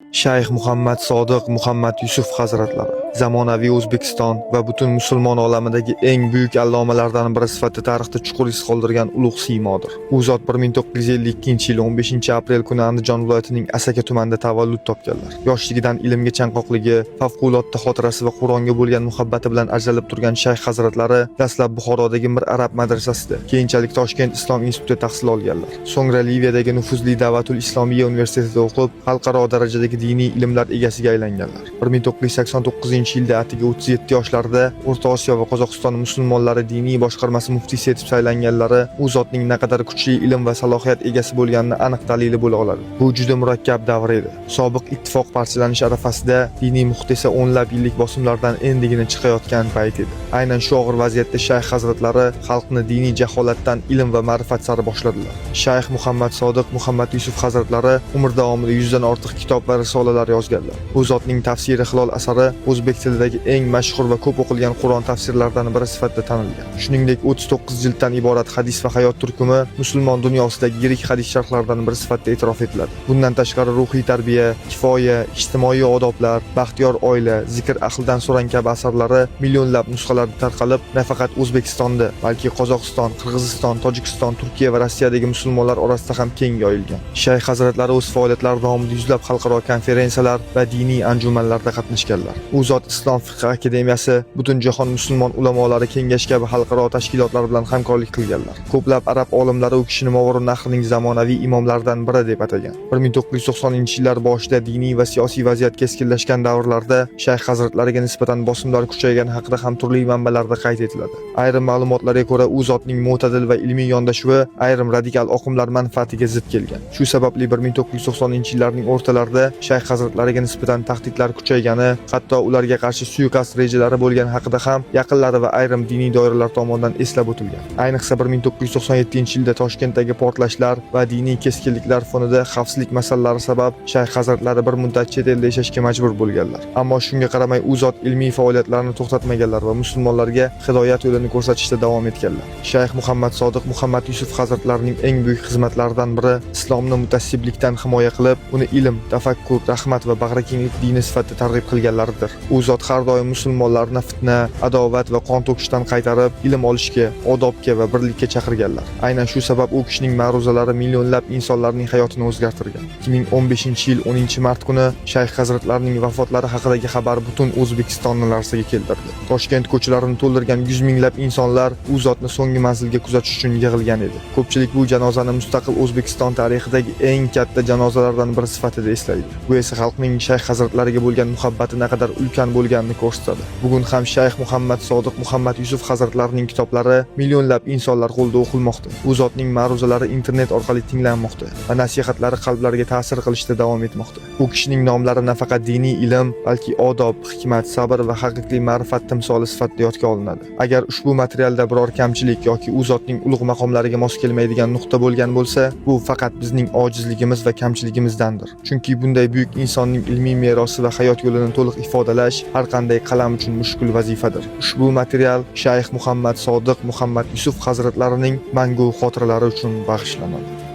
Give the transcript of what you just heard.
Shayx Muhammad Sodiq Muhammad Yusuf hazratlari zamonaviy O'zbekiston va butun musulmon olamidagi eng buyuk allomalardan biri sifatida tarixda chuqur iz qoldirgan ulug' siymodir. U zot 1952-yil 15-aprel kuni Andijon viloyatining Asaka tumanida tavallud topganlar. Yoshligidan ilmga chanqoqligi, favqulodda xotirasi va Qur'onga bo'lgan muhabbati bilan ajralib turgan shayx hazratlari dastlab Buxorodagi Mir Arab madrasasida, keyinchalik Toshkent Islom institutida tahsil olganlar. So'ngra Liviyadagi nufuzli Da'vatul Islomiya universitetida o'qib, xalqaro darajadagi diniy ilmlar egasiga aylanganlar. 1989-yilda atigi 37 yoshlarida O'rta Osiyo va Qozog'iston musulmonlari diniy boshqarmasi muftiysi etib saylanganlari u zotning naqadar kuchli ilm va salohiyat egasi bo'lganini aniq dalili bo'la oladi. Bu juda murakkab davr edi. Sobiq ittifoq parchalanish arafasida, diniy muhit esa o'nlab yillik bosimlardan endigina chiqayotgan payt edi. Aynan shu og'ir vaziyatda shayx hazratlari xalqni diniy jaholatdan ilm va ma'rifat sari boshladilar. Shayx Muhammad Sodiq Muhammad Yusuf hazratlari umr davomida 100 dan ortiq kitob va risolalar yozganlar. U zotning Tafsiri Hilol asari o'zbek tilidagi eng mashhur va ko'p o'qilgan Qur'on tafsirlaridan biri sifatida tanilgan. Shuningdek, 39 jilddan iborat Hadis va hayot turkumi musulmon dunyosidagi yirik hadis sharhlaridan biri sifatida e'tirof etiladi. Bundan tashqari, Ruhiy tarbiya, Kifoya, Ijtimoiy odoblar, Baxtiyor oila, Zikr ahlidan so'rang kabi asarlari millionlab nusxalarda tarqalib, nafaqat O'zbekistonda, balki Qozog'iston, Qirg'iziston, Tojikiston, Turkiya va Rossiyadagi musulmonlar orasida ham keng yoyilgan. Shayx hazratlari o'z faoliyatlari davomida yuzlab xalqaro konferensiyalar va diniy anjumanlarda qatnashganlar. U zot Islom fiqh akademiyasi, Butunjahon musulmon ulamolari kengashi kabi xalqaro tashkilotlar bilan hamkorlik qilganlar. Ko'plab arab olimlari u kishini Movarounnahrning zamonaviy imomlaridan biri deb atagan. 1990-yillar boshida diniy va siyosiy vaziyat keskinlashgan davrlarda shayx hazratlariga nisbatan bosimlar kuchaygani haqida ham turli manbalarda qayd etiladi. Ayrim ma'lumotlarga ko'ra, u zotning mo'tadil va ilmiy yondashuvi ayrim radikal oqimlar manfaatiga zid kelgan. Shu sababli 1990-yillarning o'rtalarida shayx hazratlariga nisbatan tahdidlar kuchaygani, hatto ularga qarshi suiqasd rejalari bo'lgani haqida ham yaqinlari va ayrim diniy doiralar tomonidan eslab o'tilgan. Ayniqsa 1997-yilda Toshkentdagi portlashlar va diniy keskinliklar fonida xavfsizlik masalalari sabab shayx hazratlari bir muddat chet elda yashashga majbur bo'lganlar. Ammo shunga qaramay, u zot ilmiy faoliyatlarini to'xtatmaganlar va musulmonlarga hidoyat yo'lini ko'rsatishda davom etganlar. Shayx Muhammad Sodiq Muhammad Yusuf hazratlarining eng buyuk xizmatlaridan biri islomni mutaassiblikdan himoya qilib, uni ilm, tafakkur, rahmat va bag'rikenglik dini sifatida targ'ib qilganlaridir. U zot har doim musulmonlarni fitna, adovat va qon to'kishdan qaytarib, ilm olishga, odobga va birlikka chaqirganlar. Aynan shu sabab u kishining ma'ruzalari millionlab insonlarning hayotini o'zgartirgan. 2015-yil 10-mart kuni shayx hazratlarining vafotlari haqidagi xabar butun O'zbekistonni larzaga keltirdi. Toshkent ko'chalarini to'ldirgan yuz minglab insonlar u zotni so'nggi manzilga kuzatish uchun yig'ilgan edi. Ko'pchilik bu janozani mustaqil O'zbekiston tarixidagi eng katta janozalardan biri sifatida eslaydi. Bu esa xalqning shayx hazratlariga bo'lgan muhabbati naqadar ulkan bo'lganini ko'rsatadi. Bugun ham shayx Muhammad Sodiq Muhammad Yusuf hazratlarining kitoblari millionlab insonlar qo'lida o'qilmoqda. U zotning ma'ruzalari internet orqali tinglanmoqda va nasihatlari qalblarga ta'sir qilishda davom etmoqda. U kishining nomlari nafaqat diniy ilm, balki odob, hikmat, sabr va haqiqiy ma'rifat timsoli sifatida yodga olinadi. Agar ushbu materialda biror kamchilik yoki u zotning ulug' maqomlariga mos kelmaydigan nuqta bo'lgan bo'lsa, bu faqat bizning ojizligimiz va kamchiligimizdandir. Chunki bunday buyuk insonning ilmiy merosi va hayot yo'lini to'liq ifodalash har qanday qalam uchun mushkul vazifadir. Ushbu material shayx Muhammad Sodiq Muhammad Yusuf hazratlarining mangu xotiralari uchun bag'ishlanadi.